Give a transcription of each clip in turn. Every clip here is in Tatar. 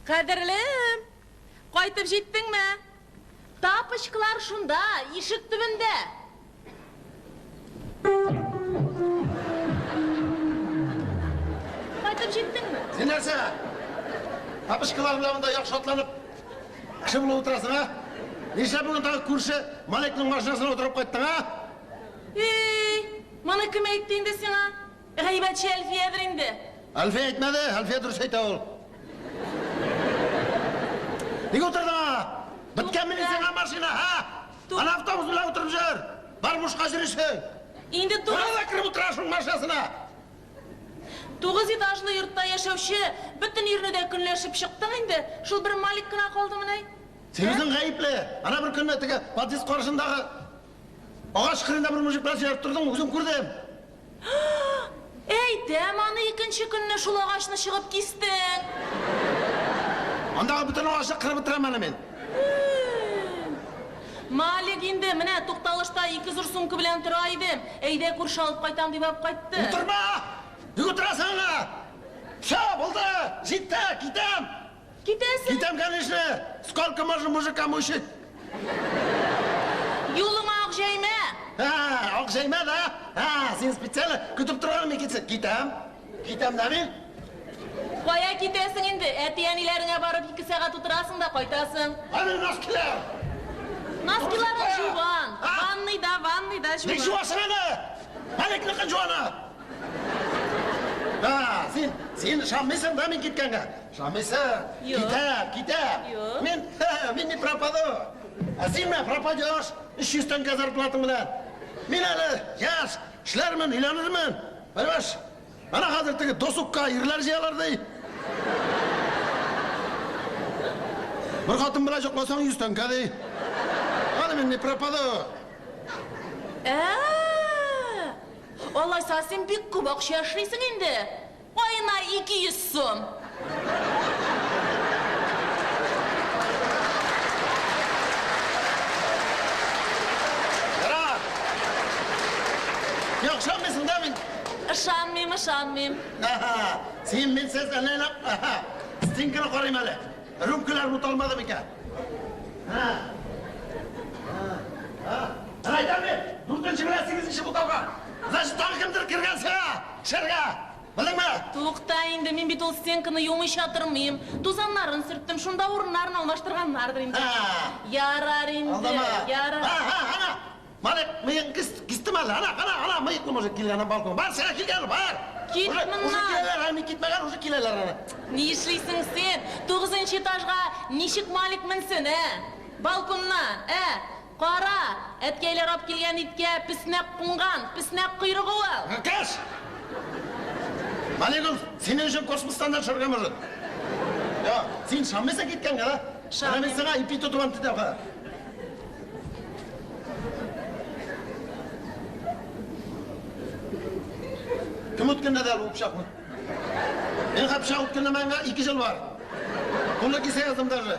Кадерлем, кайтып җиттеңме? Тапочкалар шунда, ишек төбендә. Кайтып җиттеңме? Син нәрсә? Тапочкалар белән монда яхшы атланып, кеше булып утырасың, а? Нишләп бүген тагы күрше Маликның машинасына утырып кайттың, а? Эй, моны кем әйтте инде сиңа? Гайбәтче Әлфиядер инде. Әлфия әйтмәде, Әлфия дөрес әйтә ул. Нигә утырдың, а? Беткәнмени сиңа машина, а? Ана автобус белән утырып җөр. Бар бушка йөрисең. Инде тугыз... Кая да кереп утыра шул машинасына. Тугыз этажлы йортта яшәүче бөтен ирне дә көнләшеп чыктың инде. Шул бер Малик кына калдымыни? Син үзең гаепле. Ана бер көнне теге подъезд каршындагы агач кырында бер мужик белән сөйләшеп тордың, үзем күрдем. Әйтәм аны икенче көнне шул агачны чыгып кистең. Андагы бөтен агачны кырып бетерәм әле мин. Малик инде менә тукталышта ике зур сумка белән тора идем. Әйдә күрше алып кайтам дип алып кайтты. Утырма! Ник утырасың аңа? Всё, булды! Җитте, китәм! Китәсең? Китәм, конечно! Сколько можно мужика мучить? Юлыңа ак җәймә! Ә, ак җәймә, да? Ә, син специально көтеп торган мин китсен. Китәм. Китәм дә мин. Кая китәсең инде? Әти-әниләреңә барып ике сәгать утырасың да кайтасың. Әни носкилар! Носкиларың жуган. Ванныйда, ванныйда жуган. Ник жуасың аны? Маликныкын жуана. А, син, син ышанмыйсың да мин киткәнгә? Ышанмыйсың? Юк. Китәм, китәм. Юк. Мин, мин не пропаду. Ә син менә пропадешь. 300 тәңкә зарплатаң белән. Мин әле яшь, эшләрмен, өйләнермен. Понимаешь? Ана хәзер теге досукка ирләр җыялар ди. Бер хатын белән йокласаң 100 тәңкә ди. Әле мин не пропаду. Ә-ә-ә! Алайса син бик күп акча эшлисең инде. Аена 200 сум. Ярар. Юк, ышанмыйсың да мин. Ышанмыйм, ышанмыйм. Аһа, син минсез әллә аһа, стенканы карыйм әле. Рюмкалар буталмады микән? Һа. Һа. Һа. Әйтәм бит, дүртенче белән сигезенче буталган. Значит, тагы кемдер кергән сиңа, эчәргә. Белдеңме? Тукта инде, мин бит ул стенканы юмыйча тормыйм. Тузаннарын сөрттем, шунда урыннарын алмаштырганнардыр инде. Һа. Ярар инде, Алдама. ярар. Һа, һа, ана. Малик, мыегын кистем әле. Ана, ана, ана, мыеклы мужик килгән балкон. Бар, сиңа килгән, бар. Кит Уже, моннан. уже киләләр, ә мин китмәгән, уже киләләр ана. Ни эшлисең син? Тугызынчы этажга ничек Малик менсен, ә? Балконнан, ә? Кара, әткәйләр алып килгән иткә песнәк кунган, песнәк койрыгы ул. Кеш! Малик ул синең өчен космостан да төшәргә может. Я, син ышанмыйсың киткәнгә, да? Менә мин сиңа ипи тотып алып китәм хәзер. Кем үткәндә дә әле ул пычакны? Мин хәзер пычак үткәнләмәгәнгә ике ел бар. Кулны кисә яздым даже.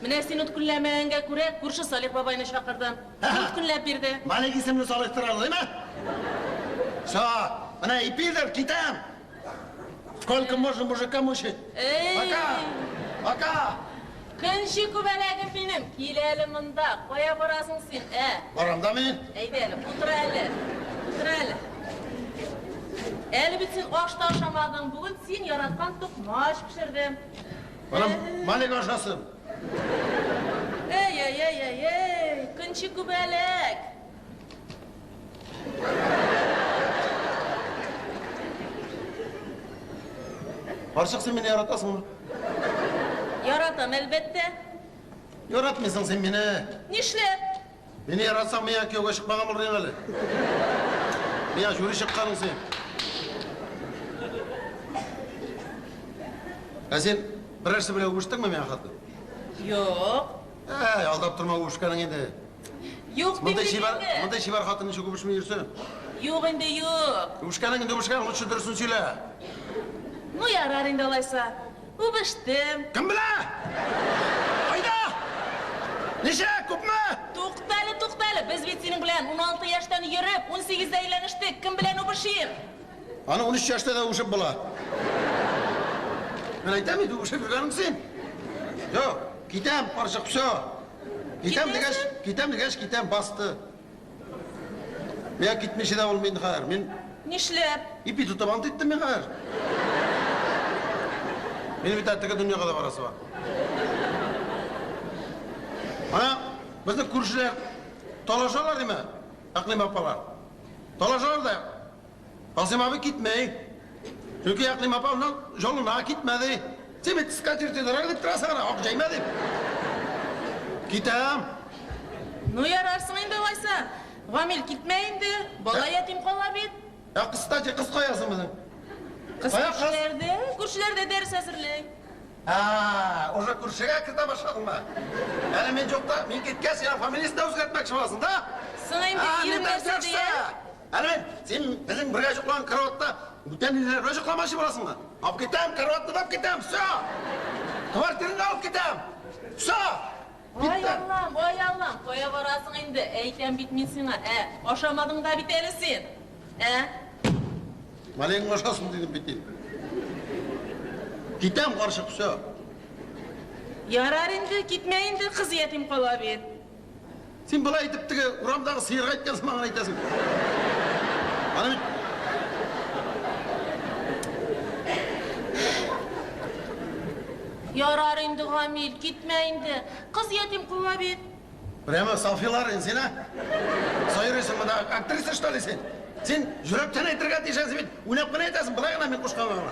Менә син үткенләмәгәнгә күрә, күрше Салих бабайны чакырдым. Үткенләп бирде. Малик исемле Салих тора, димә? Всё, менә ипидер, китәм. Сколько можно мужика мучить? Эй! Пока! Пока! Көнче күбәләгем минем, кил әле монда. Кая барасың син, ә? Барам да мин. Әйдә әле, утыр әле. Утыр әле. Әле бит син аш та ашамадың. Бүген син яраткан токмач пешердем. Барам, Малик ашасын. Эй, эй, эй, эй, эй, көнче күбәләк. Карчык, син мине яратасыңмы? Яратам, әлбәттә. Яратмыйсың син мине. Нишләп? Мине яратсаң, миңа кияүгә чыкмаган булыр идең әле. Миңа жюри чыкканың син. Ә син берәрсе белән үбештеңме миңа хәтле? Юк. Әй, алдап торма үбешкәнең инде. Юк дим Мондый бит чибәр, инде. мондый чибәр хатын ничек үбешми йөрсен? Юк инде, юк. Үбешкәнең инде үбешкән, лучше дөресен сөйлә. Ну, ярар инде алайса. Үбештем. Кем белә? Кайда? Ничә? Күпме? Туктале, туктале. Без бит синең белән 16 яшьтән йөреп, 18-дә өйләнештек. Кем белән үбешим? Аны 13 яшьтә дә үбешеп була. Мин әйтәм бит, үбешеп йөргәнең син. Юк, китәм, карчык, все. Китәм дигәч, китәм дигәч, китәм, басты. Миңа китмичә дә булмый инде хәзер. Мин Нишләп? Ипи тотып ант иттем мин хәзер. Минем бит теге дөньяга да барасы бар. Ана безнең күршеләр талашалар диме? Әкълим апалар. Талашалар да. Касыйм абый китмей. Чөнки Әкълим апа аннан җалына китмә ди. Син бит скатерть дорога дип торасың ана, ак җәймә дип. Китәм. Ну ярарсың инде алайса. Гамил, китмә инде. Бала ятим кала бит. Ә кстати, кыз кая соң безнең? Кыз Кая кыз? күршеләрдә, күршеләрдә дәрес әзерли. А, уже күршегә кертә башладыңмы? Әле мин юкта, мин киткәч, син фамилиясен дә үзгәртмәкче буласың, да? Соң инде А, ирем не нәрсә дождешься? дия? Әле мин, син безнең бергә йоклаган караватта бүтән ирләр белән йокламакчы буласыңмы? Алып китәм, караватны да алып китәм, все! Квартираны да алып китәм, все! Ай Киттем. Аллам, ай Аллам, кая барасың инде? Әйтәм бит мин сиңа, ә, ашамадың да бит әле син. Ә? Малең ашасын дидем бит инде. Китәм, карчык, все. Ярар инде, китмә инде, кыз ятим кала бит. Син болай итеп теге урамдагы сыерга әйткән сыман гына әйтәсең. Аны бит Ярар инде, Гамил, китмә инде. Кыз ятим кала бит. Прямо Софилар син, а? Сайрыйсың монда, актриса что ли син? Син йөрәктән әйтергә тиешсең бит. Уйнап кына әйтәсең, болай гына мин кушканга гына.